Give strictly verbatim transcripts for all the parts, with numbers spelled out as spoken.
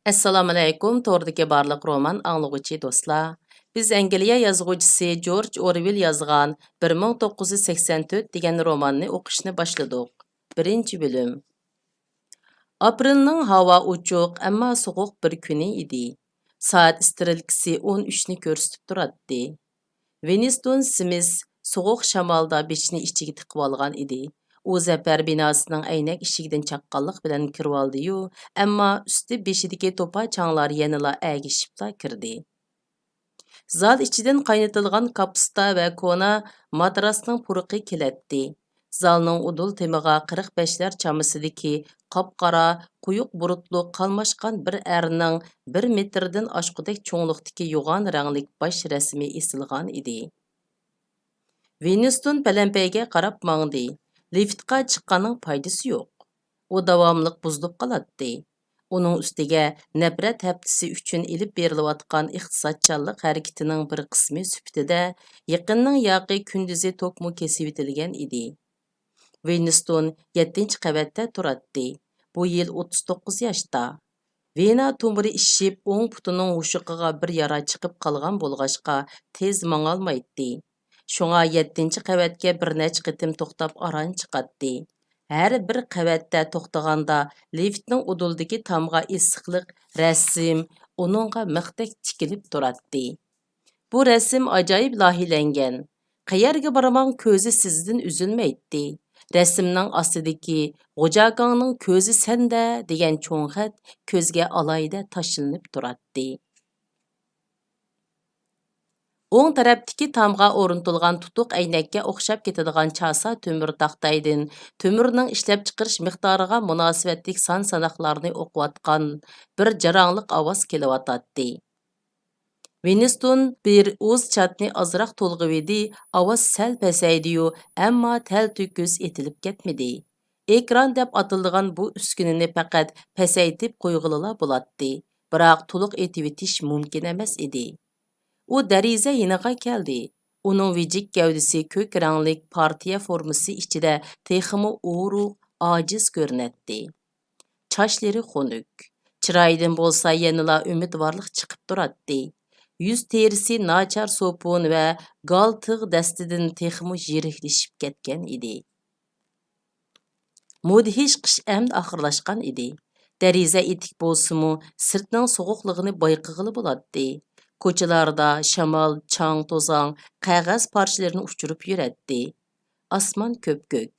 ئەسسالامۇئەلەيكۇم، توردىكى بارلىق رومان ئاڭلىغۇچى دوستلار. بىز ئەنگلىيە يازغۇچىسى جورج ئورۋېل يازغان بىر مىڭ توققۇز يۈز سەكسەن تۆت دېگەن روماننى ئوقۇشنى باشلىدۇق. بىرىنچى بۆلۈم. ئاپرېلنىڭ ھاۋا ئوچۇق، ئەمما سوغۇق بىر كۈنى ئىدى. سائەت ئىسترېلكىسى ئون ئۈچنى كۆرسىتىپ تۇراتتى. ۋىنستون سىمىس سوغۇق شامالدا بېشىنى ئىچىگە تىقىۋالغان ئىدى. ئۇ زەپەر بىناسىنىڭ ئەينەك ئىشىكىدىن چاققانلىق بىلەن كىرىۋالدى-يۇ، ئەمما ئۈستى بېشىدىكى توپا چاڭلار يەنىلا ئەگىشىپلا كىردى. زال ئىچىدىن قاينىتىلغان كاپۇستا ۋە كونا ماتراسنىڭ پۇرىقى كېلەتتى. زالنىڭ ئۇدۇل تېمىغا قىرىق بەشلەر چامىسىدىكى قاپقارا، قويۇق بۇرۇتلۇق، قالماشقان بىر ئەرنىڭ بىر مېتىردىن ئاشقۇدەك چوڭلۇقتىكى يوغان رەڭلىك باش رەسىمى ئېسىلغان ئىدى. ۋىنستون پەلەمپەيگە قاراپ ماڭدى. لىفتقا چىققاننىڭ پايدىسى يوق. ئۇ داۋاملىق بۇزۇلۇپ قالاتتى. ئۇنىڭ ئۈستىگە نەپرەت ھەپتىسى ئۈچۈن ئېلىپ بېرىلىۋاتقان ئىقتىسادچانلىق ھەرىكىتىنىڭ بىر قىسمى سۈپىتىدە يېقىننىڭ ياقى كۈندۈزى توكمۇ كېسىۋېتىلگەن ئىدى. ۋىنستون يەتتىنچى قەۋەتتە تۇراتتى. بۇ يىل ئوتتۇز توققۇز ياشتا. ۋېنا تومۇرى ئىششىپ، ئوڭ پۇتىنىڭ ھوشۇقىغا بىر يارا چىقىپ قالغان بولغاچقا، تېز ماڭالمايتتى. شۇڭا يەتتىنچى قەۋەتكە بىر نەچچە قېتىم توختاپ ئاران چىقاتتى. ھەر بىر قەۋەتتە توختىغاندا، لىفتنىڭ ئۇدۇلىدىكى تامغا ئېسىقلىق رەسىم ئۇنىڭغا مىختەك تىكىلىپ تۇراتتى. بۇ رەسىم ئاجايىپ لايىھەلەنگەن. قەيەرگە بارماڭ، كۆزى سىزدىن ئۈزۈلمەيتتى. رەسىمنىڭ ئاستىدىكى «غوجاكاڭنىڭ كۆزى سەندە» دېگەن چوڭ خەت كۆزگە ئالاھىدە تاشلىنىپ تۇراتتى. ئوڭ تەرەپتىكى تامغا ئورنىتىلغان تۇتۇق ئەينەككە ئوخشاپ كېتىدىغان چاسا تۆمۈر تاختايدىن تۆمۈرنىڭ ئىشلەپچىقىرىش مىقدارىغا مۇناسىۋەتلىك سان-ساناقلارنى ئوقۇۋاتقان بىر جاراڭلىق ئاۋاز كېلىۋاتاتتى. ۋىنستون بىر ئۇز چاتنى ئازراق تولغىۋىدى، ئاۋاز سەل پەسەيدىيۇ، ئەمما تەلتۆكۈس ئېتىلىپ كەتمىدى. ئېكران دەپ ئاتىلىدىغان بۇ ئۈسكۈنىنى پەقەت پەسەيتىپ قويغىلىلا بولاتتى، بىراق تولۇق ئېتىۋېتىش مۇمكىن ئەمەس ئىدى. ئۇ دېرىزە يېنىغا كەلدى. ئۇنىڭ ۋىجىك گەۋدىسى كۆك رەڭلىك پارتىيە فورمىسى ئىچىدە تېخىمۇ ئورۇق، ئاجىز كۆرۈنەتتى. چاچلىرى خۇنۈك، چىرايىدىن بولسا يەنىلا ئۈمىدۋارلىق چىقىپ تۇراتتى. يۈز تېرىسى ناچار سوپۇن ۋە گالتىغ دەستىدىن تېخىمۇ يىرىكلىشىپ كەتكەن ئىدى. مۇدھىش قىش ئەمدى ئاخىرلاشقان ئىدى. دېرىزە ئېتىك بولسىمۇ، سىرتنىڭ سوغۇقلۇقىنى بايقىغىلى بولاتتى. كوچىلاردا شامال، چاڭ-توزان، قەغەز پارچىلىرىنى ئۇچۇرۇپ يۈرەتتى. ئاسمان كۆپكۆك.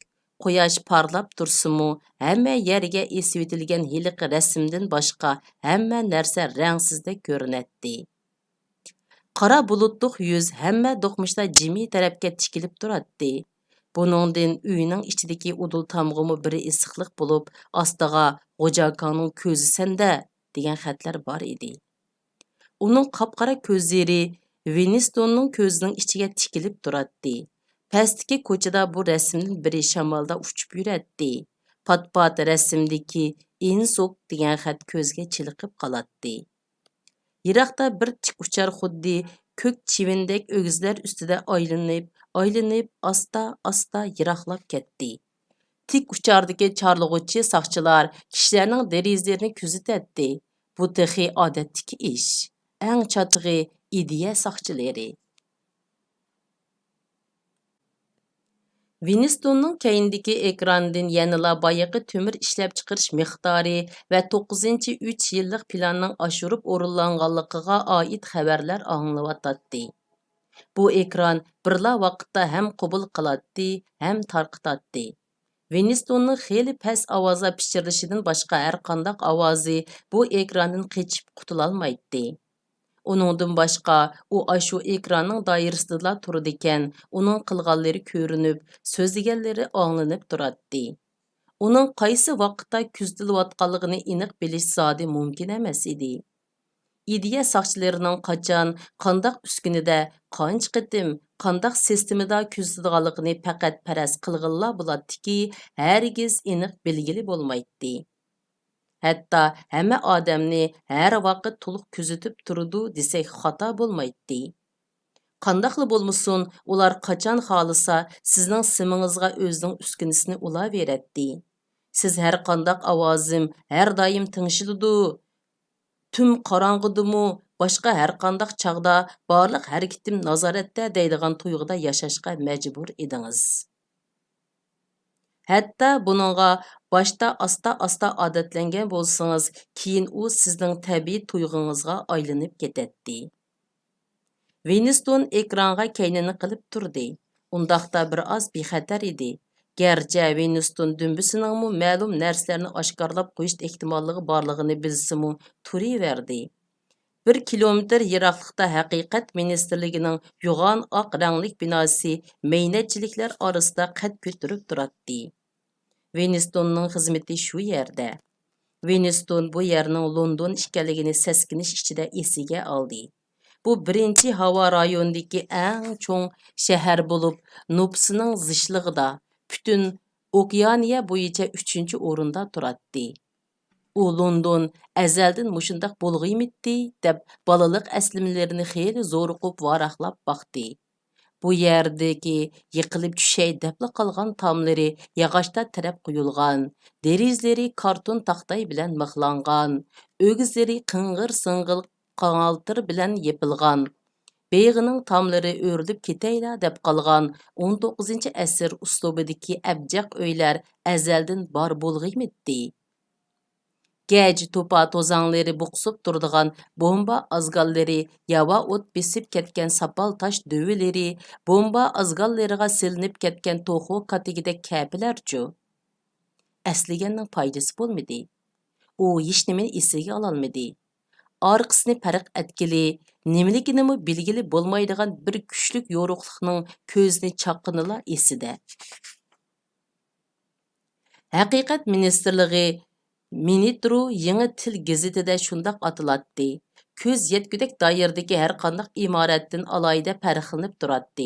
قۇياش پارلاپ تۇرسىمۇ، ھەممە يەرگە ئېسىۋېتىلگەن ھېلىقى رەسىمدىن باشقا ھەممە نەرسە رەڭسىزدەك كۆرۈنەتتى. قارا بۇلۇتلۇق يۈز ھەممە دوقمۇشتا جىمى تەرەپكە تىكىلىپ تۇراتتى. بۇنىڭدىن ئۆينىڭ ئىچىدىكى ئۇدۇل تامغىمۇ بىر ئېسىقلىق بولۇپ، ئاستىغا «غوجاكاڭنىڭ كۆزى سەندە» دېگەن خەتلەر بار ئىدى. ئۇنىڭ قاپقارا كۆزلىرى ۋىنستوننىڭ كۆزىنىڭ ئىچىگە تىكىلىپ تۇراتتى. پەستىكى كوچىدا بۇ رەسىمدىن بىرى شامالدا ئۇچۇپ يۈرەتتى. پات-پات رەسىمدىكى «ئىنسوك» دېگەن خەت كۆزگە چېلىقىپ قالاتتى. يىراقتا بىر تىك ئۇچار خۇددى كۆك چىۋىندەك ئۆگزىلەر ئۈستىدە ئايلىنىپ، ئايلىنىپ، ئاستا-ئاستا يىراقلاپ كەتتى. تىك ئۇچاردىكى چارلىغۇچى ساقچىلار كىشىلەرنىڭ دېرىزىلىرىنى كۆزىتەتتى. بۇ تېخى ئادەتتىكى ئىش. ئەڭ چاتىقى ئىدىيە ساقچىلىرى. ۋىنستوننىڭ كەينىدىكى ئېكراندىن يەنىلا بايىقى تۆمۈر ئىشلەپچىقىرىش مىقدارى ۋە توققۇزىنچى ئۈچ يىللىق پىلاننىڭ ئاشۇرۇپ ئورۇنلانغانلىقىغا ئائىت خەۋەرلەر ئاڭلىنىۋاتاتتى. بۇ ئېكران بىرلا ۋاقىتتا ھەم قوبۇل قىلاتتى، ھەم تارقىتاتتى. ۋىنستوننىڭ خېلى پەس ئاۋازدا پىچىرلىشىدىن باشقا ھەرقانداق ئاۋازى بۇ ئېكراندىن قېچىپ قۇتۇلالمايتتى. ئۇنىڭدىن باشقا، ئۇ ئاشۇ ئېكراننىڭ دائىرىسىدىلا تۇرىدىكەن، ئۇنىڭ قىلغانلىرى كۆرۈنۈپ، سۆزلىگەنلىرى ئاڭلىنىپ تۇراتتى. ئۇنىڭ قايسى ۋاقىتتا كۆزىتىلىۋاتقانلىقىنى ئېنىق بىلىش زادى مۇمكىن ئەمەس ئىدى. ئىدىيە ساقچىلىرىنىڭ قاچان، قانداق ئۈسكۈنىدە، قانچە قېتىم، قانداق سىستېمىدا كۆزىتىدىغانلىقىنى پەقەت پەرەز قىلغىلىلا بولاتتىكى، ھەرگىز ئېنىق بىلگىلى بولمايتتى. ھەتتا ھەممە ئادەمنى ھەر ۋاقىت تولۇق كۆزىتىپ تۇرىدۇ دېسەك خاتا بولمايتتى. قانداقلا بولمىسۇن، ئۇلار قاچان خالىسا سىزنىڭ سىمىڭىزغا ئۆزىنىڭ ئۈسكۈنىسىنى ئۇلاۋېرەتتى. سىز ھەرقانداق ئاۋازىم ھەر دائىم تىڭشىلىدۇ، تۈن قاراڭغۇدىمۇ، باشقا ھەرقانداق چاغدا بارلىق ھەرىكىتىم نازارەتتە دەيدىغان تۇيغۇدا ياشاشقا مەجبۇر ئىدىڭىز. ھەتتا بۇنىڭغا باشتا ئاستا-ئاستا ئادەتلەنگەن بولسىڭىز، كېيىن ئۇ سىزنىڭ تەبىئىي تۇيغۇڭىزغا ئايلىنىپ كېتەتتى. ۋىنستون ئېكرانغا كەينىنى قىلىپ تۇردى. ئۇنداقتا بىر ئاز بىخەتەر ئىدى. گەرچە ۋىنستون دۈمبىسىنىڭمۇ مەلۇم نەرسىلەرنى ئاشكارىلاپ قويۇش ئېھتىماللىقى بارلىقىنى بىلسىمۇ، تۇرۇۋەردى. بىر كىلومېتىر يىراقلىقتا ھەقىقەت مىنىستىرلىكىنىڭ يوغان ئاق رەڭلىك بىناسى مەينەتچىلىكلەر ئارىسىدا قەد كۆتۈرۈپ تۇراتتى. ۋىنستوننىڭ خىزمىتى شۇ يەردە. ۋىنستون بۇ يەرنىڭ لوندون ئىكەنلىكىنى سەسكىنىش ئىچىدە ئېسىگە ئالدى. بۇ بىرىنچى ھاۋا رايونىدىكى ئەڭ چوڭ شەھەر بولۇپ، نوپۇسىنىڭ زىچلىقىدا پۈتۈن ئوكېئانىيە بويىچە ئۈچىنچى ئورۇندا تۇراتتى. ئۇ لوندون ئەزەلدىن مۇشۇنداق بولغىيمىتتى دەپ بالىلىق ئەسلىمىلىرىنى خېلى زورۇقۇپ ۋاراقلاپ باقتى. بۇ يەردىكى يىقىلىپ چۈشەي دەپلا قالغان تاملىرى ياغاچتا تىرەپ قويۇلغان، دېرىزىلىرى كارتون تاختاي بىلەن مىخلانغان، ئۆگزىلىرى قىڭغىر-سىڭغىر قاڭالتىر بىلەن يېپىلغان، بېغىنىڭ تاملىرى ئۆرۈلۈپ كېتەيلا دەپ قالغان ئون توققۇزىنچى ئەسىر ئۇسلۇبىدىكى ئەبجەق ئۆيلەر ئەزەلدىن بار بولغىيمىتتى؟ گەج توپا توزاڭلىرى بۇقسۇپ تۇرىدىغان بومبا ئازگاللىرى، ياۋا ئوت بېسىپ كەتكەن ساپال تاش دۆۋىلىرى، بومبا ئازگاللىرىغا سېلىنىپ كەتكەن توخۇ كاتىكىدەك كەپىلەرچۇ؟ ئەسلىگەننىڭ پايدىسى بولمىدى. ئۇ ھېچنېمىنى ئېسىگە ئالالمىدى. ئارقىسىنى پەرق ئەتكىلى، نېمىلىكىنىمۇ بىلگىلى بولمايدىغان بىر كۈچلۈك يورۇقلۇقنىڭ كۆزىنى چاققىنىلا ئېسىدە. ھەقىقەت مىنىستىرلىقى مىنىترۇ يېڭى تىل گېزىتىدە شۇنداق ئاتىلاتتى. كۆز يەتكۈدەك دائىرىدىكى ھەرقانداق ئىمارەتتىن ئالاھىدە پەرقلىنىپ تۇراتتى.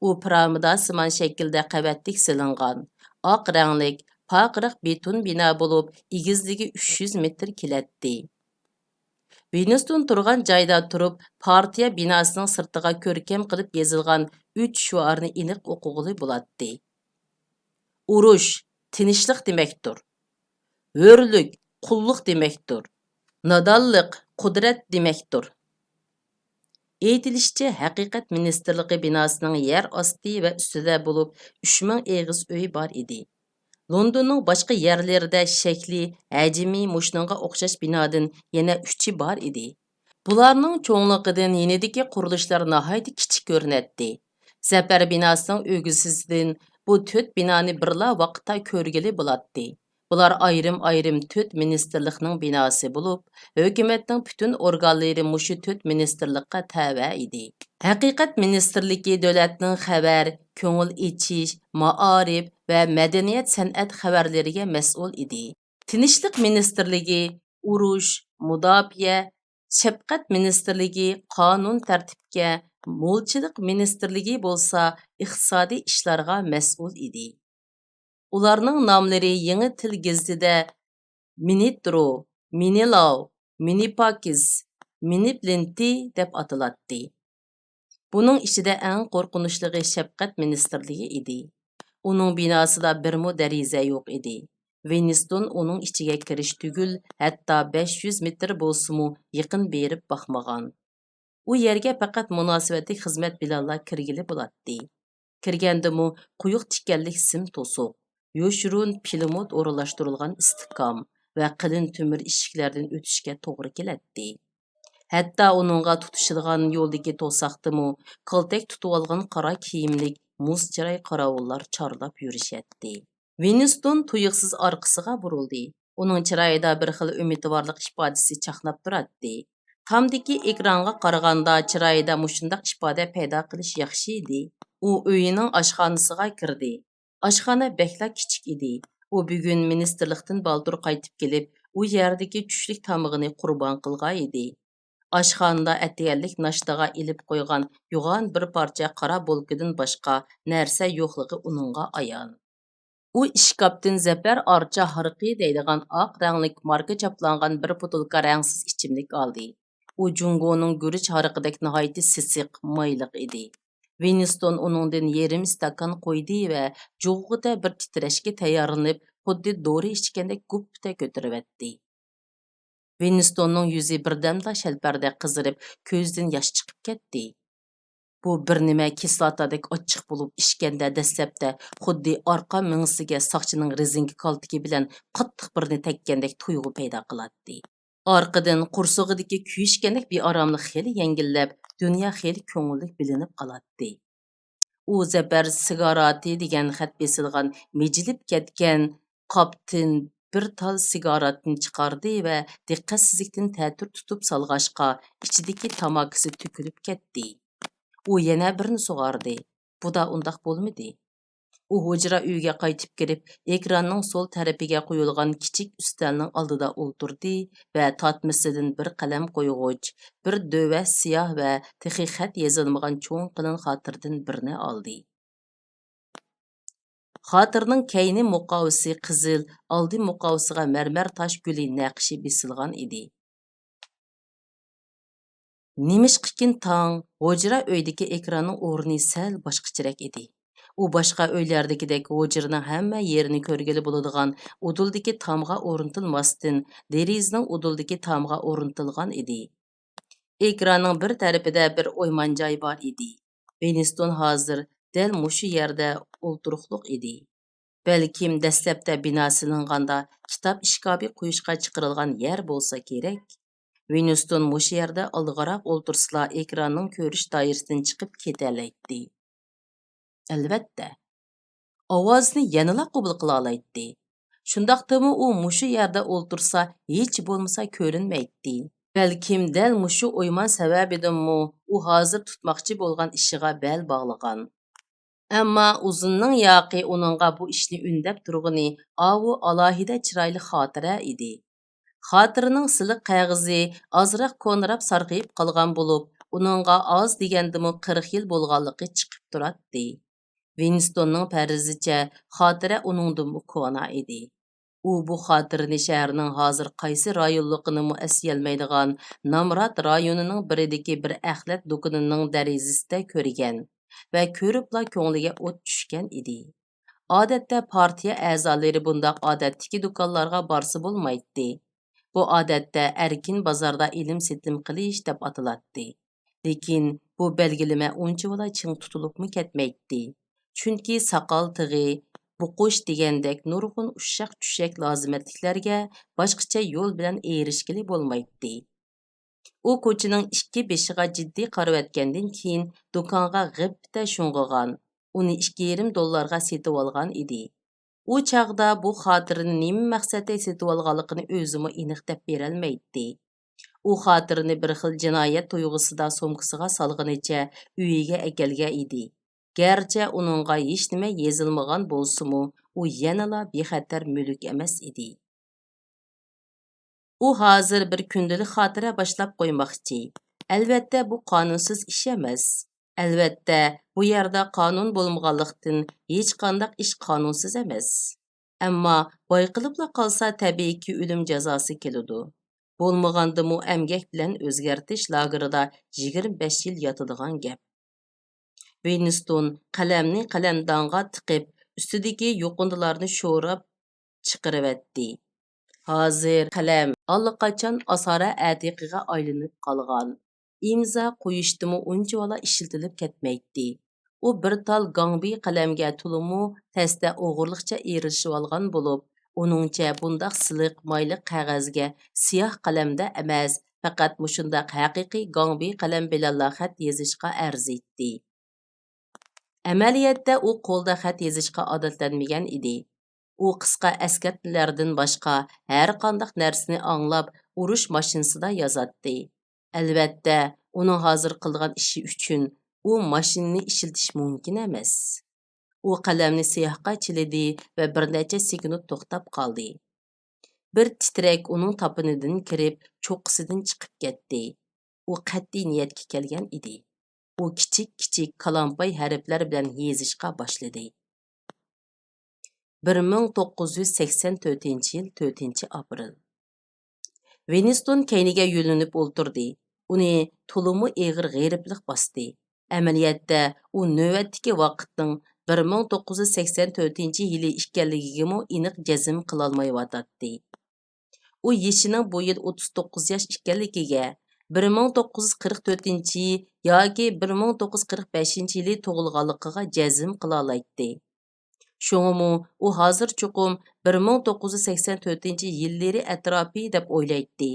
ئۇ پىرامىداسىمان شەكىلدە قەۋەتلىك سېلىنغان، ئاق رەڭلىك، پارقىراق بېتون بىنا بولۇپ، ئېگىزلىكى ئۈچ يۈز مېتىر كېلەتتى. ۋىنستون تۇرغان جايدا تۇرۇپ، پارتىيە بىناسىنىڭ سىرتىغا كۆركەم قىلىپ يېزىلغان ئۈچ شوئارنى ئېنىق ئوقۇغىلى بولاتتى. ئۇرۇش تىنچلىق دېمەكتۇر. ھۆرلۈك قۇللۇق دېمەكتۇر. نادانلىق قۇدرەت دېمەكتۇر. ئېيتىلىشىچە، ھەقىقەت مىنىستىرلىقى بىناسىنىڭ يەر ئاستى ۋە ئۈستىدە بولۇپ ئۈچ مىڭ ئېغىز ئۆي بار ئىدى. لوندوننىڭ باشقا يەرلىرىدە شەكلى، ھەجمى مۇشۇنىڭغا ئوخشاش بىنادىن يەنە ئۈچى بار ئىدى. بۇلارنىڭ چوڭلۇقىدىن يېنىدىكى قۇرۇلۇشلار ناھايىتى كىچىك كۆرۈنەتتى. زەپەر بىناسىنىڭ ئۆگزىسىدىن بۇ تۆت بىنانى بىرلا ۋاقىتتا كۆرگىلى بولاتتى. بۇلار ئايرىم-ئايرىم تۆت مىنىستىرلىقنىڭ بىناسى بولۇپ، ھۆكۈمەتنىڭ پۈتۈن ئورگانلىرى مۇشۇ تۆت مىنىستىرلىققا تەۋە ئىدى. ھەقىقەت مىنىستىرلىكى دۆلەتنىڭ خەۋەر، كۆڭۈل ئېچىش، مائارىپ ۋە مەدەنىيەت-سەنئەت خەۋەرلىرىگە مەسئۇل ئىدى. تىنچلىق مىنىستىرلىكى ئۇرۇش، مۇداپىئە، شەپقەت مىنىستىرلىكى قانۇن تەرتىپكە، مولچىلىق مىنىستىرلىكى بولسا ئىقتىسادىي ئىشلارغا مەسئۇل ئىدى. ئۇلارنىڭ ناملىرى يېڭى تىل گېزىتىدە مىنىترو، مىنىلاۋ، مىنىپاكىس، مىنىپلىنتى دەپ ئاتىلاتتى. بۇنىڭ ئىچىدە ئەڭ قورقۇنچلۇقى شەپقەت مىنىستىرلىكى ئىدى. ئۇنىڭ بىناسىدا بىرمۇ دېرىزە يوق ئىدى. ۋىنستون ئۇنىڭ ئىچىگە كىرىش تۈگۈل، ھەتتا بەش يۈز مېتىر بولسىمۇ يېقىن بېرىپ باقمىغان. ئۇ يەرگە پەقەت مۇناسىۋەتلىك خىزمەت بىلەنلا كىرگىلى بولاتتى. كىرگەندىمۇ قويۇق تىكەنلىك سىم توسۇق، يوشۇرۇن پىلىموت ئورۇنلاشتۇرۇلغان ئىستىھكام ۋە قېلىن تۆمۈر ئىشىكلەردىن ئۆتۈشكە توغرا كېلەتتى. ھەتتا ئۇنىڭغا تۇتىشىدىغان يولدىكى توساقتىمۇ كالتەك تۇتۇۋالغان قارا كىيىملىك مۇز چىراي قاراۋۇللار چارلاپ يۈرۈشەتتى. ۋىنستون تۇيۇقسىز ئارقىسىغا بۇرۇلدى. ئۇنىڭ چىرايىدا بىر خىل ئۈمىدۋارلىق ئىپادىسى چاقناپ تۇراتتى. تامدىكى ئېكرانغا قارىغاندا چىرايىدا مۇشۇنداق ئىپادە پەيدا قىلىش ياخشى ئىدى. ئۇ ئۆيىنىڭ ئاشخانىسىغا كىردى. ئاشخانا بەكلا كىچىك ئىدى. ئۇ بۈگۈن مىنىستىرلىقتىن بالدۇر قايتىپ كېلىپ، ئۇ يەردىكى چۈشلۈك تامىقىنى قۇربان قىلغان ئىدى. ئاشخانىدا ئەتىگەنلىك ناشتىغا ئېلىپ قويغان يوغان بىر پارچە قارا بولكىدىن باشقا نەرسە يوقلۇقى ئۇنىڭغا ئايان. ئۇ ئىشكاپتىن زەپەر ئارچا ھارىقى دەيدىغان ئاق رەڭلىك ماركا چاپلانغان بىر بوتۇلكا رەڭسىز ئىچىملىك ئالدى. ئۇ جۇڭگونىڭ گۈرۈچ ھارىقىدەك ناھايىتى سېسىق، مايلىق ئىدى. ۋىنستون ئۇنىڭدىن يېرىم ئىستاكان قۇيدى ۋە جۇغغىدە بىر تىترەشكە تەييارلىنىپ، خۇددى دورا ئىچكەندەك گۈپپىدە كۆتۈرۈۋەتتى. ۋىنستوننىڭ يۈزى بىردەملا شەلپەردەك قىزىرىپ، كۆزىدىن ياش چىقىپ كەتتى. بۇ بىر نېمە كىسلاتادەك ئاچچىق بولۇپ ئىچكەندە، دەسلەپتە خۇددى ئارقا مېڭىسىگە ساقچىنىڭ رېزىنكە كالتىكى بىلەن قاتتىق بىرنى تەگكەندەك تۇيغۇ پەيدا قىلاتتى. ئارقىدىن قورسىقىدىكى كۆيۈشكەنلىك بىئاراملىق خېلى يەڭگىللەپ، دۇنيا خېلى كۆڭۈللۈك بىلىنىپ قالاتتى. ئۇ زەپەر سىگاراتى دېگەن خەت بېسىلغان مىجىلىپ كەتكەن قاپتىن بىر تال سىگاراتنى چىقاردى ۋە دىققەتسىزلىكتىن تەتۈر تۇتۇپ سالغاچقا، ئىچىدىكى تاماكىسى تۆكۈلۈپ كەتتى. ئۇ يەنە بىرنى سۇغاردى. بۇدا ئۇنداق بولمىدى. ئۇ ھۇجرا ئۆيىگە قايتىپ كىرىپ، ئېكراننىڭ سول تەرىپىگە قويۇلغان كىچىك ئۈستەلنىڭ ئالدىدا ئولتۇردى ۋە تارتمىسىدىن بىر قەلەم قويغۇچ، بىر دۆۋە سىياھ ۋە تېخى خەت يېزىلمىغان چوڭ قېلىن خاتىرىدىن بىرنى ئالدى. خاتىرىنىڭ كەينى مۇقاۋىسى قىزىل، ئالدى مۇقاۋىسىغا مەرمەر تاش گۈلى نەقىشى بېسىلغان ئىدى. نېمىشقىكىن تاڭ ھۇجرا ئۆيدىكى ئېكراننىڭ ئورنى سەل باشقىچىرەك ئىدى. ئۇ باشقا ئۆيلەردىكىدەك ھۇجرىنىڭ ھەممە يېرىنى كۆرگىلى بولىدىغان ئۇدۇلدىكى تامغا ئورنىتىلماستىن، دېرىزىنىڭ ئۇدۇلدىكى تامغا ئورنىتىلغان ئىدى. ئېكراننىڭ بىر تەرىپىدە بىر ئويمان جاي بار ئىدى. ۋىنستون ھازىر دەل مۇشۇ يەردە ئولتۇرۇقلۇق ئىدى. بەلكىم دەسلەپتە بىنا سېلىنغاندا كىتاب ئىشكاپى قويۇشقا چىقىرىلغان يەر بولسا كېرەك. ۋىنستون مۇشۇ يەردە ئالدىغاراق ئولتۇرسىلا، ئېكراننىڭ كۆرۈش دائىرىسىدىن چىقىپ كېتەلەيتتى. ئەلۋەتتە، ئاۋازنى يەنىلا قوبۇل قىلالايتتى. شۇنداقتىمۇ ئۇ مۇشۇ يەردە ئولتۇرسا، ھېچ بولمىسا كۆرۈنمەيتتى. بەلكىم دەل مۇشۇ ئويمان سەۋەبىدىنمۇ ئۇ ھازىر تۇتماقچى بولغان ئىشىغا بەل باغلىغان. ئەمما ئۇزۇننىڭ ياقى ئۇنىڭغا بۇ ئىشنى ئۈندەپ تۇرغىنى ئاۋۇ ئالاھىدە چىرايلىق خاتىرە ئىدى. خاتىرىنىڭ سىلىق قەغىزى ئازراق كونىراپ سارغىيىپ قالغان بولۇپ، ئۇنىڭغا ئاز دېگەندىمۇ قىرىق يىل بولغانلىقى چىقىپ تۇراتتى. ۋىنستوننىڭ پەرىزىچە، خاتىرە ئۇنىڭدىنمۇ كونا ئىدى. ئۇ بۇ خاتىرىنى شەھەرنىڭ ھازىر قايسى رايونلۇقىنىمۇ ئەسلىيەلمەيدىغان نامرات رايونىنىڭ بىرىدىكى بىر ئەخلەت دۇكىنىنىڭ دېرىزىسىدە كۆرگەن ۋە كۆرۈپلا كۆڭلىگە ئوت چۈشكەن ئىدى. ئادەتتە پارتىيە ئەزالىرى بۇنداق ئادەتتىكى دۇكانلارغا بارسا بولمايتتى. بۇ ئادەتتە ئەركىن بازاردا ئېلىم-سېتىم قىلىش دەپ ئاتىلاتتى. لېكىن بۇ بەلگىلىمە ئۇنچىۋالا چىڭ تۇتۇلۇپمۇ كەتمەيتتى. چۈنكى ساقال تىغى، بوقۇش دېگەندەك نۇرغۇن ئۇششاق-چۈششەك لازىمەتلىكلەرگە باشقىچە يول بىلەن ئېرىشكىلى بولمايتتى. ئۇ كوچىنىڭ ئىككى بېشىغا جىددىي قارىۋەتكەندىن كېيىن، دۇكانغا غىپپىتە شۇڭغۇغان، ئۇنى ئىككى يېرىم دوللارغا سېتىۋالغان ئىدى. ئۇ چاغدا بۇ خاتىرىنى نېمە مەقسەتتە سېتىۋالغانلىقىنى ئۆزىمۇ ئېنىق دەپ بېرەلمەيتتى. ئۇ خاتىرىنى بىر خىل جىنايەت تۇيغۇسىدا سومكىسىغا سالغىنىچە ئۆيىگە ئەكەلگەن ئىدى. گەرچە ئۇنىڭغا ھېچنېمە يېزىلمىغان بولسىمۇ، ئۇ يەنىلا بىخەتەر مۈلۈك ئەمەس ئىدى. ئۇ ھازىر بىر كۈندىلىك خاتىرە باشلاپ قويماقچى. ئەلۋەتتە، بۇ قانۇنسىز ئىش ئەمەس. ئەلۋەتتە، بۇ يەردە قانۇن بولمىغانلىقتىن، ھېچقانداق ئىش قانۇنسىز ئەمەس. ئەمما بايقىلىپلا قالسا، تەبىئىيكى ئۆلۈم جازاسى كېلىدۇ. بولمىغاندىمۇ ئەمگەك بىلەن ئۆزگەرتىش لاگېرىدا يىگىرمە بەش يىل ياتىدىغان گەپ. ۋىنستون قەلەمنى قەلەمدانغا تىقىپ، ئۈستىدىكى يۇقۇندىلارنى شوراپ چىقىرىۋەتتى. ھازىر قەلەم ئاللىقاچان ئاسارە ئەتىقىگە ئايلىنىپ قالغان. ئىمزا قويۇشتىمۇ ئۇنچىۋالا ئىشلىتىلىپ كەتمەيتتى. ئۇ بىر تال گاڭبى قەلەمگە تولىمۇ تەستە ئوغرىلىقچە ئېرىشىۋالغان بولۇپ، ئۇنىڭچە بۇنداق سىلىق، مايلىق قەغەزگە سىياھ قەلەمدە ئەمەس، پەقەت مۇشۇنداق ھەقىقىي گاڭبى قەلەم بىلەنلا خەت يېزىشقا ئەرزىيتتى. ئەمەلىيەتتە ئۇ قولدا خەت يېزىشقا ئادەتلەنمىگەن ئىدى. ئۇ قىسقا ئەسكەرتمىلەردىن باشقا ھەرقانداق نەرسىنى ئاڭلاپ، ئۇرۇش ماشىنىسىدا يازاتتى. ئەلۋەتتە، ئۇنىڭ ھازىر قىلىدىغان ئىشى ئۈچۈن ئۇ ماشىنىنى ئىشلىتىش مۇمكىن ئەمەس. ئۇ قەلەمنى سىياھقا چىلىدى ۋە بىر نەچچە سېكۇنت توختاپ قالدى. بىر تىترەك ئۇنىڭ تاپىنىدىن كىرىپ، چوققىسىدىن چىقىپ كەتتى. ئۇ قەتئىي نىيەتكە كەلگەن ئىدى. ئۇ كىچىك-كىچىك كالامپاي ھەرپلەر بىلەن يېزىشقا باشلىدى. بىر مىڭ توققۇز يۈز سەكسەن تۆتىنچى يىل، تۆتىنچى ئاپرېل. ۋىنستون كەينىگە يۆلىنىپ ئولتۇردى. ئۇنى تولىمۇ ئېغىر غېرىبلىق باستى. ئەمەلىيەتتە، ئۇ نۆۋەتتىكى ۋاقىتنىڭ بىر مىڭ توققۇز يۈز سەكسەن تۆتىنچى يىلى ئىكەنلىكىگىمۇ ئېنىق جەزم قىلالمايۋاتاتتى. ئۇ يېشىنىڭ بۇ يىل ئوتتۇز توققۇز ياش ئىكەنلىكىگە، بىر مىڭ توققۇز يۈز قىرىق تۆتىنچى ياكى بىر مىڭ توققۇز يۈز قىرىق بەشىنچى يىلى تۇغۇلغانلىقىغا جەزم قىلالايتتى. شۇڭىمۇ ئۇ ھازىر چوقۇم بىر مىڭ توققۇز يۈز سەكسەن تۆتىنچى يىللىرى ئەتراپى دەپ ئويلايتتى.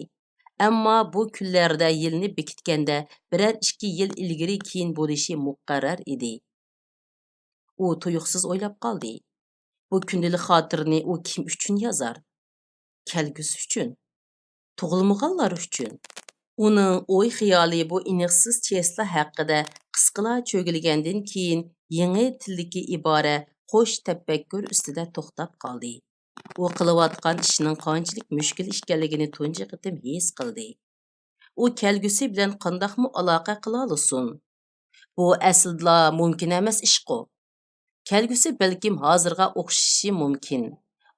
ئەمما بۇ كۈنلەردە يىلنى بېكىتكەندە بىرەر ئىككى يىل ئىلگىرى كېيىن بولۇشى مۇقەررەر ئىدى. ئۇ تۇيۇقسىز ئويلاپ قالدى. بۇ كۈندىلىك خاتىرىنى ئۇ كىم ئۈچۈن يازار؟ كەلگۈسى ئۈچۈن؟ تۇغۇلمىغانلار ئۈچۈن؟ ئۇنىڭ ئوي-خىيالى بۇ ئېنىقسىز چېسلا ھەققىدە قىسقىلا چۆگىلىگەندىن كېيىن، يېڭى تىلدىكى ئىبارە «خوش تەپەككۇر» ئۈستىدە توختاپ قالدى. ئۇ قىلىۋاتقان ئىشنىڭ قانچىلىك مۈشكۈل ئىكەنلىكىنى تۇنجى قېتىم ھېس قىلدى. ئۇ كەلگۈسى بىلەن قانداقمۇ ئالاقە قىلالىسۇن؟ بۇ ئەسلىدىلا مۇمكىن ئەمەس ئىشقۇ. كەلگۈسى بەلكىم ھازىرغا ئوخشىشى مۇمكىن.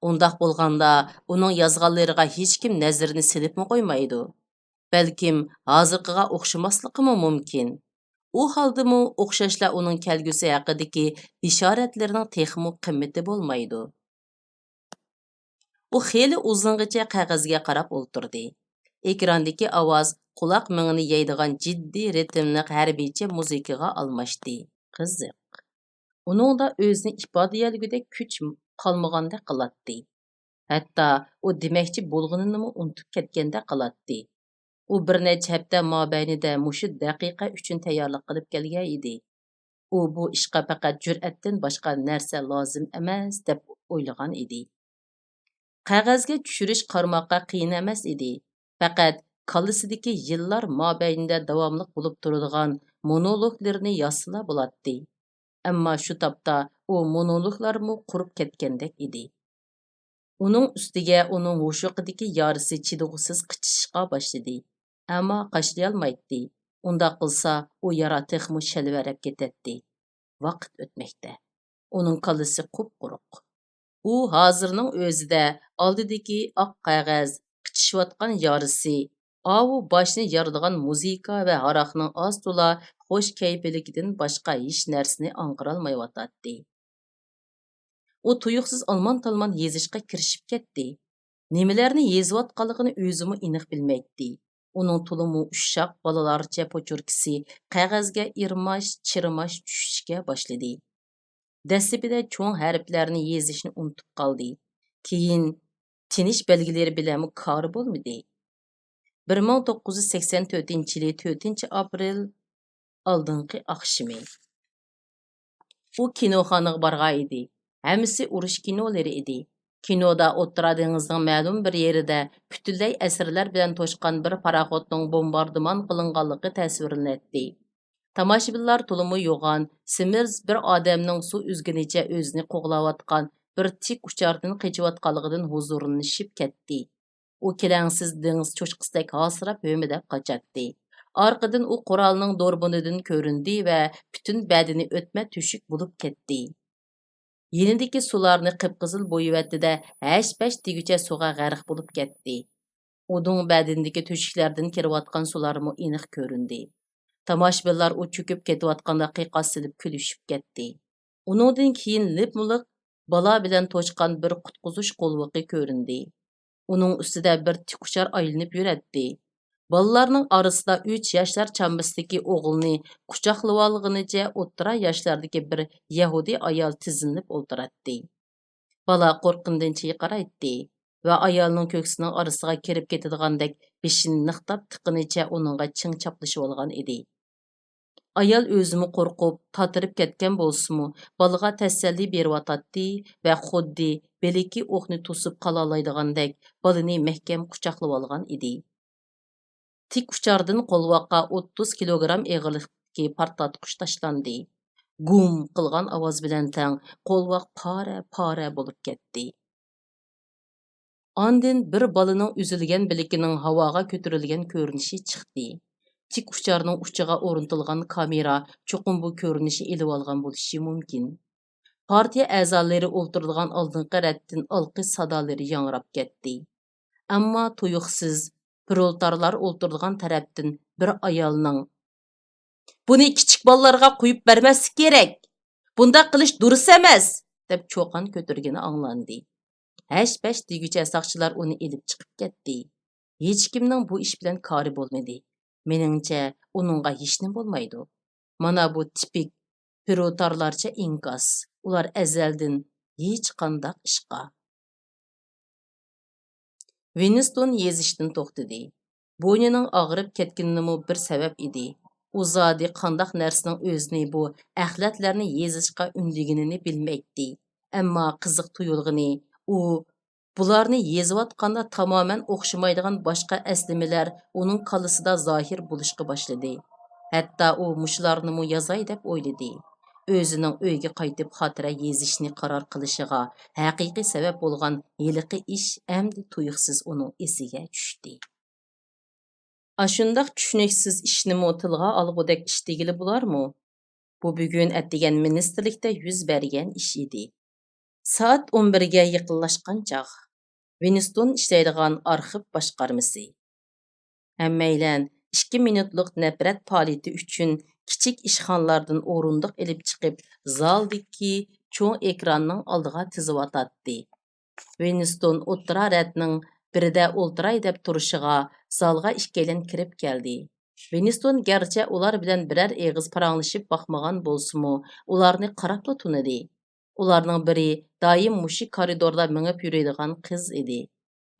ئۇنداق بولغاندا، ئۇنىڭ يازغانلىرىغا ھېچكىم نەزىرىنى سېلىپمۇ قويمايدۇ. بەلكىم ھازىرقىغا ئوخشىماسلىقىمۇ مۇمكىن. ئۇ ھالدىمۇ ئوخشاشلا ئۇنىڭ كەلگۈسى ھەققىدىكى بېشارەتلىرىنىڭ تېخىمۇ قىممىتى بولمايدۇ. ئۇ خېلى ئۇزۇنغىچە قەغەزگە قاراپ ئولتۇردى. ئېكراندىكى ئاۋاز قۇلاق مېڭىنى يەيدىغان جىددىي رىتىملىق ھەربىيچە مۇزىكىغا ئالماشتى. قىزىق. ئۇنىڭدا ئۆزىنى ئىپادىلىيەلىگۈدەك كۈچ قالمىغاندەك قىلاتتى. ھەتتا ئۇ دېمەكچى بولغىنىنىمۇ ئۇنتۇپ كەتكەندەك قىلاتتى. ئۇ بىر نەچچە ھەپتە مابەينىدە مۇشۇ دەقىقە ئۈچۈن تەييارلىق قىلىپ كەلگەن ئىدى. ئۇ بۇ ئىشقا پەقەت جۈرئەتتىن باشقا نەرسە لازىم ئەمەس دەپ ئويلىغان ئىدى. قەغەزگە چۈشۈرۈش قارىماققا قىيىن ئەمەس ئىدى. پەقەت كاللىسىدىكى يىللار مابەينىدە داۋاملىق بولۇپ تۇرىدىغان مونولوگلىرىنى يازسىلا بولاتتى. ئەمما شۇ تاپتا ئۇ مونولوگلارمۇ قۇرۇپ كەتكەندەك ئىدى. ئۇنىڭ ئۈستىگە ئۇنىڭ ھوشۇقىدىكى يارىسى چىدىغۇسىز قىچىشىشقا باشلىدى. ئەمما قاچىلىيالمايتتى. ئۇنداق قىلسا، ئۇ يارا تېخىمۇ شەلۋەرەپ كېتەتتى. ۋاقىت ئۆتمەكتە. ئۇنىڭ كاللىسى قۇپقۇرۇق. ئۇ ھازىرنىڭ ئۆزىدە ئالدىدىكى ئاق قەغەز، قىچىشىۋاتقان يارىسى، ئاۋۇ باشنى يارىدىغان مۇزىكا ۋە ھاراقنىڭ ئاز-تولا خۇش كەيپىلىكىدىن باشقا ھېچ نەرسىنى ئاڭقىرالمايۋاتاتتى. ئۇ تۇيۇقسىز ئالمان-تالمان يېزىشقا كىرىشىپ كەتتى. نېمىلەرنى يېزىۋاتقانلىقىنى ئۆزىمۇ ئېنىق بىلمەيتتى. ئۇنىڭ تولىمۇ ئۇششاق بالىلارچە پوچۇركىسى قەغەزگە ئىرماش-چىرماش چۈشۈشكە باشلىدى. دەسلىپىدە چوڭ ھەرپلەرنى يېزىشنى ئۇنتۇپ قالدى. كېيىن تىنىش بەلگىلىرى بىلەنمۇ كارى بولمىدى. بىر مىڭ توققۇز يۈز سەكسەن تۆتىنچى يىلى تۆتىنچى ئاپرېل ئالدىنقى ئاخشىمى. ئۇ كىنوخانىغا بارغان ئىدى. ھەممىسى ئۇرۇش كىنولىرى ئىدى. كىنودا ئوتتۇرا دېڭىزنىڭ مەلۇم بىر يېرىدە پۈتۈنلەي ئەسىرلەر بىلەن توشقان بىر پاراخوتنىڭ بومباردىمان قىلىنغانلىقى تەسۋىرلىنەتتى. تاماشىبىنلار تولىمۇ يوغان، سېمىز بىر ئادەمنىڭ سۇ ئۈزگىنىچە ئۆزىنى قوغلاۋاتقان بىر تىك ئۇچاردىن قېچىۋاتقانلىقىدىن ھۇزۇرلىنىشىپ كەتتى. ئۇ كېلەڭسىز دېڭىز چوشقىسىدەك ھاسىراپ ھۆمۈدەپ قاچاتتى. ئارقىدىن ئۇ قورالنىڭ دۇربۇنىدىن كۆرۈندى ۋە پۈتۈن بەدىنى ئۆتمە تۆشۈك بولۇپ كەتتى. يېنىدىكى سۇلارنى قىپقىزىل بويىۋەتتى-دە، ھەش-پەش دېگۈچە سۇغا غەرق بولۇپ كەتتى. ئۇنىڭ بەدىنىدىكى تۆشۈكلەردىن كىرىۋاتقان سۇلارمۇ ئېنىق كۆرۈندى. تاماشىبىنلار ئۇ چۆكۈپ كېتىۋاتقاندا قىيقاس سېلىپ كۈلۈشۈپ كەتتى. ئۇنىڭدىن كېيىن لىپمۇلىق بالا بىلەن توشقان بىر قۇتقۇزۇش قولۋىقى كۆرۈندى. ئۇنىڭ ئۈستىدە بىر تىك ئۇچار ئايلىنىپ يۈرەتتى. بالىلارنىڭ ئارىسىدا ئۈچ ياشلار چامىسىدىكى ئوغۇلنى قۇچاقلىۋالغىنىچە ئوتتۇرا ياشلاردىكى بىر يەھۇدىي ئايال تىزلىنىپ ئولتۇراتتى. بالا قورققىنىدىن چىرقىرايتتى ۋە ئايالنىڭ كۆكسىنىڭ ئارىسىغا كىرىپ كېتىدىغاندەك بېشىنى نىقتاپ تىققىنىچە ئۇنىڭغا چىڭ چاپلىشىۋالغان ئىدى. ئايال ئۆزىمۇ قورقۇپ، تاتىرىپ كەتكەن بولسىمۇ، بالىغا تەسەللى بېرىۋاتاتتى ۋە خۇددى بىلىكى ئوقنى توسۇپ قالالايدىغاندەك بالىنى مەھكەم قۇچاقلىۋالغان ئىدى. تىك ئۇچاردىن قولۋاققا ئوتتۇز كىلوگرام ئېغىرلىقتىكى پارتلاتقۇچ تاشلاندى. گۇم قىلغان ئاۋاز بىلەن تەڭ قولۋاق پارە-پارە بولۇپ كەتتى. ئاندىن بىر بالىنىڭ ئۈزۈلگەن بىلىكىنىڭ ھاۋاغا كۆتۈرۈلگەن كۆرۈنۈشى چىقتى. تىك ئۇچارنىڭ ئۇچىغا ئورنىتىلغان كامېرا چوقۇم بۇ كۆرۈنۈشنى ئېلىۋالغان بولۇشى مۇمكىن. پارتىيە ئەزالىرى ئولتۇرىدىغان ئالدىنقى رەتتىن ئالقىش سادالىرى ياڭراپ كەتتى. ئەمما تۇيۇقسىز پرولېتارلار ئولتۇرىدىغان تەرەپتىن بىر ئايالنىڭ، «بۇنى كىچىك بالىلارغا قويۇپ بەرمەسلىك كېرەك! بۇنداق قىلىش دۇرۇس ئەمەس!» دەپ چۇقان كۆتۈرگىنى ئاڭلاندى. ھەش-پەش دېگۈچە ساقچىلار ئۇنى ئېلىپ چىقىپ كەتتى. ھېچكىمنىڭ بۇ ئىش بىلەن كارى بولمىدى. مېنىڭچە، ئۇنىڭغا ھېچنېمە بولمايدۇ. مانا بۇ تىپىك پىروتارلارچە ئىنكاس. ئۇلار ئەزەلدىن ھېچقانداق ئىشقا. ۋىنستون يېزىشتىن توختىدى. بوينىنىڭ ئاغرىپ كەتكىنىمۇ بىر سەۋەب ئىدى. ئۇ زادى قانداق نەرسىنىڭ ئۆزىنى بۇ ئەخلەتلەرنى يېزىشقا ئۈندىگىنىنى بىلمەيتتى. ئەمما قىزىق تۇيۇلغىنى، ئۇ بۇلارنى يېزىۋاتقاندا تامامەن ئوخشىمايدىغان باشقا ئەسلىمىلەر ئۇنىڭ كاللىسىدا زاھىر بولۇشقا باشلىدى. ھەتتا ئۇ مۇشۇلارنىمۇ يازاي دەپ ئويلىدى. ئۆزىنىڭ ئۆيگە قايتىپ خاتىرە يېزىشنى قارار قىلىشىغا ھەقىقىي سەۋەب بولغان ھېلىقى ئىش ئەمدى تۇيۇقسىز ئۇنىڭ ئېسىگە چۈشتى. ئاشۇنداق چۈشىنىكسىز ئىشنىمۇ تىلغا ئالغۇدەك ئىش دېگىلى بولارمۇ؟ بۇ بۈگۈن ئەتىگەن مىنىستىرلىكتە يۈز بەرگەن ئىش ئىدى. سائەت ئون بىرگە يېقىنلاشقان چاغ. ۋىنستون ئىشلەيدىغان ئارخىپ باشقارمىسى. ھەممەيلەن ئىككى مىنۇتلۇق نەپرەت پائالىيىتى ئۈچۈن كىچىك ئىشخانىلاردىن ئورۇندۇق ئېلىپ چىقىپ، زالدىكى چوڭ ئېكراننىڭ ئالدىغا تىزىۋاتاتتى. ۋىنستون ئوتتۇرا رەتنىڭ بىرىدە ئولتۇراي دەپ تۇرۇشىغا، زالغا ئىككىيلەن كىرىپ كەلدى. ۋىنستون گەرچە ئۇلار بىلەن بىرەر ئېغىز پاراڭلىشىپ باقمىغان بولسىمۇ، ئۇلارنى قاراپلا تونۇدى. ئۇلارنىڭ بىرى دائىم مۇشۇ كارىدوردا مېڭىپ يۈرىدىغان قىز ئىدى.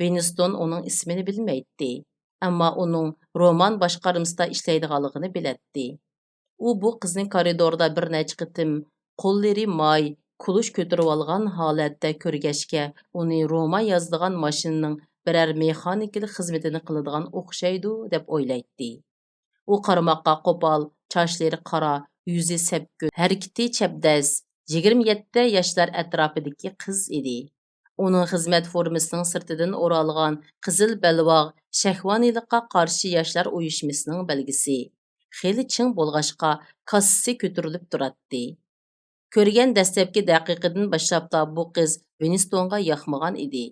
ۋىنستون ئۇنىڭ ئىسمىنى بىلمەيتتى، ئەمما ئۇنىڭ رومان باشقارمىسىدا ئىشلەيدىغانلىقىنى بىلەتتى. ئۇ بۇ قىزنى كارىدوردا بىر نەچچە قېتىم قوللىرى ماي، كۇلۇش كۆتۈرۈۋالغان ھالەتتە كۆرگەچكە، ئۇنى رومان يازىدىغان ماشىنىنىڭ بىرەر مېخانىكىلىق خىزمىتىنى قىلىدىغان ئوخشايدۇ، دەپ ئويلايتتى. ئۇ قارىماققا قوپال، چاچلىرى قارا، يۈزى سەپكۈن، ھەرىكىتى چەبدەس، يىگىرمە يەتتە ياشلار ئەتراپىدىكى قىز ئىدى. ئۇنىڭ خىزمەت فورمىسىنىڭ سىرتىدىن ئورالغان قىزىل بەلباغ شەھۋانىيلىققا قارشى ياشلار ئۇيۇشمىسىنىڭ بەلگىسى. خېلى چىڭ بولغاچقا، كاسىسى كۆتۈرۈلۈپ تۇراتتى. كۆرگەن دەسلەپكى دەقىقىدىن باشلاپلا بۇ قىز ۋىنستونغا ياقمىغان ئىدى.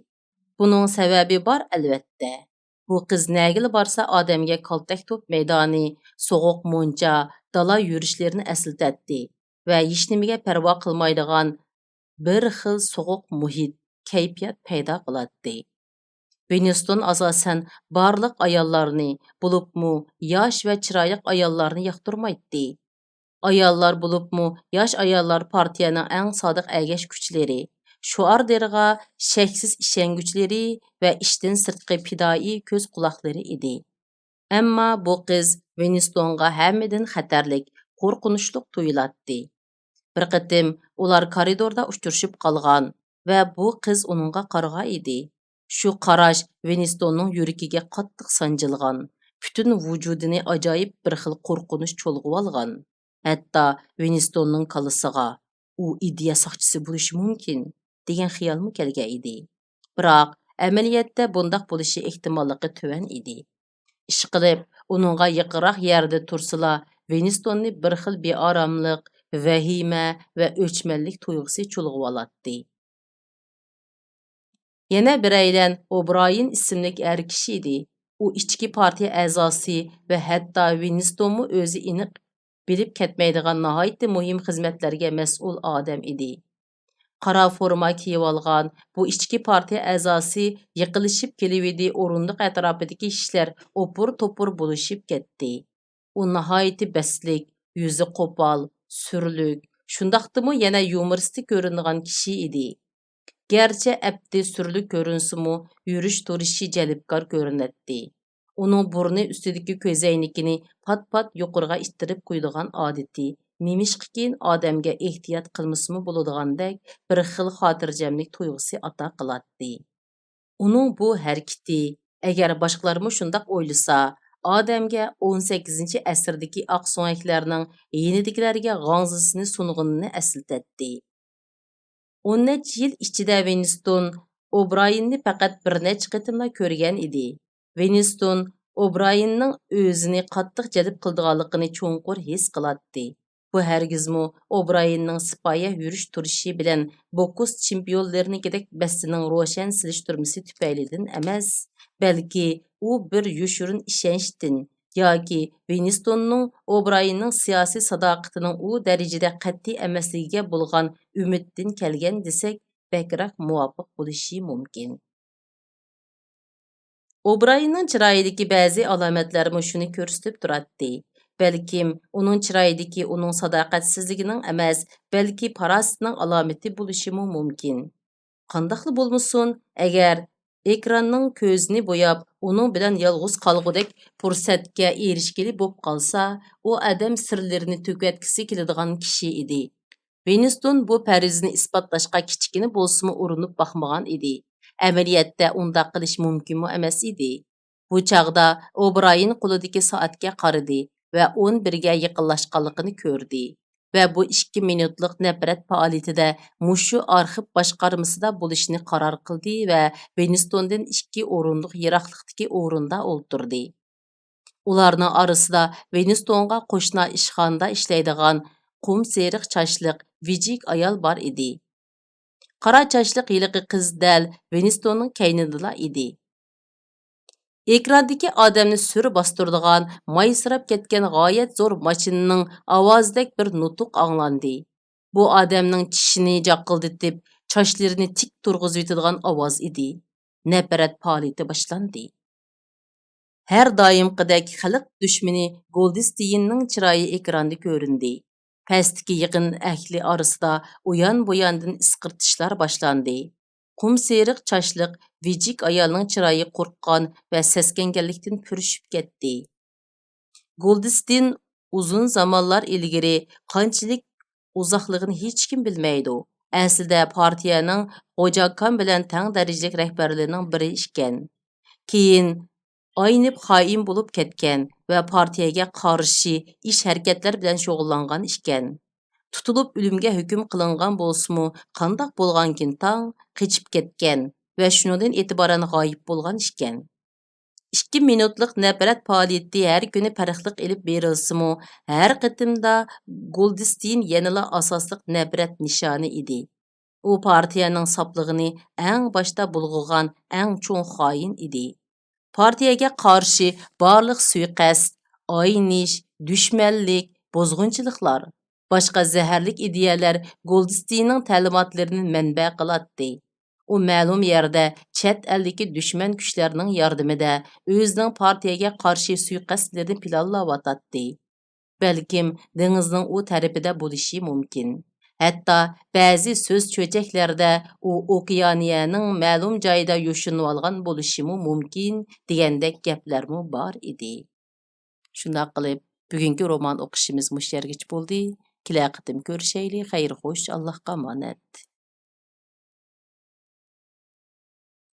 بۇنىڭ سەۋەبى بار، ئەلۋەتتە. بۇ قىز نەگىلا بارسا ئادەمگە كالتەك توپ مەيدانى، سوغۇق مۇنچا، دالا يۈرۈشلىرىنى ئەسلىتەتتى ۋە ھېچنېمىگە پەرۋا قىلمايدىغان بىر خىل سوغۇق مۇھىت، كەيپىيات پەيدا قىلاتتى. ۋىنستون ئاساسەن بارلىق ئاياللارنى، بولۇپمۇ ياش ۋە چىرايلىق ئاياللارنى ياقتۇرمايتتى. ئاياللار، بولۇپمۇ ياش ئاياللار پارتىيەنىڭ ئەڭ سادىق ئەگەشكۈچىلىرى، شوئارلىرىغا شەكسىز ئىشەنگۈچىلىرى ۋە ئىشتىن سىرتقى پىدائىي كۆز-قۇلاقلىرى ئىدى. ئەمما بۇ قىز ۋىنستونغا ھەممىدىن خەتەرلىك، قورقۇنچلۇق تۇيۇلاتتى. بىر قېتىم ئۇلار كارىدوردا ئۇچرىشىپ قالغان ۋە بۇ قىز ئۇنىڭغا قارىغان ئىدى. شۇ قاراش ۋىنستوننىڭ يۈرىكىگە قاتتىق سانجىلغان، پۈتۈن ۋۇجۇدىنى ئاجايىپ بىر خىل قورقۇنچ چۇلغىۋالغان. ھەتتا ۋىنستوننىڭ كاللىسىغا، «ئۇ ئىدىيە ساقچىسى بولۇشى مۇمكىن» دېگەن خىيالمۇ كەلگەن ئىدى. بىراق، ئەمەلىيەتتە بۇنداق بولۇشى ئېھتىماللىقى تۆۋەن ئىدى. ئىشقىلىپ، ئۇنىڭغا يېقىنراق يەردە تۇرسىلا، ۋىنستوننى بىر خىل بىئاراملىق، ۋەھىمە ۋە ئۆچمەنلىك تۇيغۇسى چۇلغىۋالاتتى. يەنە بىرەيلەن ئوبرايېن ئىسىملىك ئەر كىشى ئىدى. ئۇ ئىچكى پارتىيە ئەزاسى ۋە ھەتتا ۋىنستونمۇ ئۆزى ئېنىق بىلىپ كەتمەيدىغان ناھايىتى مۇھىم خىزمەتلەرگە مەسئۇل ئادەم ئىدى. قارا فورما كىيىۋالغان بۇ ئىچكى پارتىيە ئەزاسى يېقىنلىشىپ كېلىۋىدى، ئورۇندۇق ئەتراپىدىكى كىشىلەر ئوپۇر-توپۇر بولۇشۇپ كەتتى. ئۇ ناھايىتى بەستلىك، يۈزى قوپال، سۈرلۈك، شۇنداقتىمۇ يەنە يۇمۇرىستىك كۆرۈنىدىغان كىشى ئىدى. گەرچە ئەپتى سۈرلۈك كۆرۈنسىمۇ، يۈرۈش-تۇرۇشى جەلپكار كۆرۈنەتتى. ئۇنىڭ بۇرنى ئۈستىدىكى كۆزەينىكىنى پات-پات يۇقىرىغا ئىتتىرىپ قويىدىغان ئادىتى نېمىشقىكىن ئادەمگە ئېھتىيات قىلمىسىمۇ بولىدىغاندەك بىر خىل خاتىرجەملىك تۇيغۇسى ئاتا قىلاتتى. ئۇنىڭ بۇ ھەرىكىتى، ئەگەر باشقىلارمۇ شۇنداق ئويلىسا، ئادەمگە ئون سەككىزىنچى ئەسىردىكى ئاقسۆڭەكلەرنىڭ يېنىدىكىلەرگە غاڭزىسىنى سۇنغىنىنى ئەسلىتەتتى. ئون نەچچە يىل ئىچىدە ۋىنستون ئوبرايېننى پەقەت بىر نەچچە قېتىملا كۆرگەن ئىدى. ۋىنستون ئوبرايېننىڭ ئۆزىنى قاتتىق جەلپ قىلىدىغانلىقىنى چوڭقۇر ھېس قىلاتتى. بۇ ھەرگىزمۇ ئوبرايېننىڭ سىپايە يۈرۈش-تۇرۇشى بىلەن بوكس چېمپىيونلىرىنىڭكىدەك بەستىنىڭ روشەن سېلىشتۇرمىسى تۈپەيلىدىن ئەمەس، بەلكى ئۇ بىر يوشۇرۇن ئىشەنچتىن ياكى ۋىنستوننىڭ ئوبرايېننىڭ سىياسىي ساداقىتىنىڭ ئۇ دەرىجىدە قەتئىي ئەمەسلىكىگە بولغان ئۈمىدتىن كەلگەن دېسەك، بەكرەك مۇۋاپىق بولۇشى مۇمكىن. ئوبرايېننىڭ چىرايىدىكى بەزى ئالامەتلەرمۇ شۇنى كۆرسىتىپ تۇراتتى. بەلكىم ئۇنىڭ چىرايىدىكى ئۇنىڭ ساداقەتسىزلىكىنىڭ ئەمەس، بەلكى پاراسىتىنىڭ ئالامىتى بولۇشىمۇ مۇمكىن. قانداقلا بولمىسۇن، ئەگەر ئېكراننىڭ كۆزىنى بوياپ، ئۇنىڭ بىلەن يالغۇز قالغۇدەك پۇرسەتكە ئېرىشكىلى بوپ قالسا، ئۇ ئادەم سىرلىرىنى تۆكۈۋەتكۈسى كېلىدىغان كىشى ئىدى. ۋىنستون بۇ پەرىزىنى ئىسپاتلاشقا كىچىككىنە بولسىمۇ ئۇرۇنۇپ باقمىغان ئىدى. ئەمەلىيەتتە ئۇنداق قىلىش مۇمكىنمۇ ئەمەس ئىدى. بۇ چاغدا ئوبرايېن قولىدىكى سائەتكە قارىدى ۋە ئون بىرگە يېقىنلاشقانلىقىنى كۆردى ۋە بۇ ئىككى مىنۇتلۇق نەپرەت پائالىيىتىدە مۇشۇ ئارخىپ باشقارمىسىدا بولۇشنى قارار قىلدى ۋە ۋىنستوندىن ئىككى ئورۇندۇق يىراقلىقتىكى ئورۇندا ئولتۇردى. ئۇلارنىڭ ئارىسىدا ۋىنستونغا قوشنا ئىشخانىدا ئىشلەيدىغان قۇم سېرىق چاچلىق ۋىجىك ئايال بار ئىدى. قارا چاچلىق ھېلىقى قىز دەل ۋىنستوننىڭ كەينىدىلا ئىدى. ئېكراندىكى ئادەمنى سۈر باستۇرىدىغان مايسىراپ كەتكەن غايەت زور ماشىنىنىڭ ئاۋازىدەك بىر نۇتۇق ئاڭلاندى. بۇ ئادەمنىڭ چىشىنى جاققىلدىتىپ، چاچلىرىنى تىك تۇرغۇزۇۋېتىدىغان ئاۋاز ئىدى. نەپرەت پائالىيىتى باشلاندى. ھەر دائىمقىدەك خەلق دۈشمىنى گولدستېيننىڭ چىرايى ئېكراندا كۆرۈندى. پەستىكى يىغىن ئەھلى ئارىسىدا ئۇيان-بۇياندىن ئىسقىرتىشلار باشلاندى. قۇم سېرىق چاچلىق ۋىجىك ئايالنىڭ چىرايى قورققان ۋە سەسكەنگەنلىكتىن پۈرۈشۈپ كەتتى. گولدستېين ئۇزۇن زامانلار ئىلگىرى قانچىلىك ئۇزاقلىقىنى ھېچكىم بىلمەيدۇ. ئەسلىدە پارتىيەنىڭ غوجاكان بىلەن تەڭ دەرىجىلىك رەھبەرلىرىنىڭ بىرى ئىكەن. كېيىن ئاينىپ خائىن بولۇپ كەتكەن ۋە پارتىيەگە قارشى ئىش-ھەرىكەتلەر بىلەن شۇغۇللانغان ئىكەن. تۇتۇلۇپ ئۆلۈمگە ھۆكۈم قىلىنغان بولسىمۇ، قانداق بولغانكىن تاڭ قېچىپ كەتكەن ۋە شۇنىڭدىن ئېتىبارەن غايىب بولغان ئىكەن. ئىككى مىنۇتلۇق نەپرەت پائالىيىتى ھەر كۈنى پەرقلىق ئېلىپ بېرىلسىمۇ، ھەر قېتىمدا گولدستېين يەنىلا ئاساسلىق نەپرەت نىشانى ئىدى. ئۇ پارتىيەنىڭ ساپلىقىنى ئەڭ باشتا بۇلغىغان ئەڭ چوڭ خائىن ئىدى. پارتىيەگە قارشى بارلىق سۇيىقەست، ئاينىش، دۈشمەنلىك، بۇزغۇنچىلىقلار، باشقا زەھەرلىك ئىدىيەلەر گولدستېيننىڭ تەلىماتلىرىنى مەنبە قىلاتتى. ئۇ مەلۇم يەردە چەت ئەلدىكى دۈشمەن كۈچلەرنىڭ ياردىمىدە ئۆزىنىڭ پارتىيەگە قارشى سۇيىقەستلىرىنى پىلانلاۋاتاتتى. بەلكىم دېڭىزنىڭ ئۇ تەرىپىدە بولۇشى مۇمكىن. ھەتتا بەزى سۆز چۆچەكلەردە ئۇ ئوكېئانىيەنىڭ مەلۇم جايىدا يوشۇنۇۋالغان بولۇشىمۇ مۇمكىن، دېگەندەك گەپلەرمۇ بار ئىدى. شۇنداق قىلىپ، بۈگۈنكى رومان ئوقۇشىمىز مۇشۇ يەرگىچە بولدى. كېلەر قېتىم كۆرۈشەيلى. خەير خوش، ئاللاھقا ئامانەت.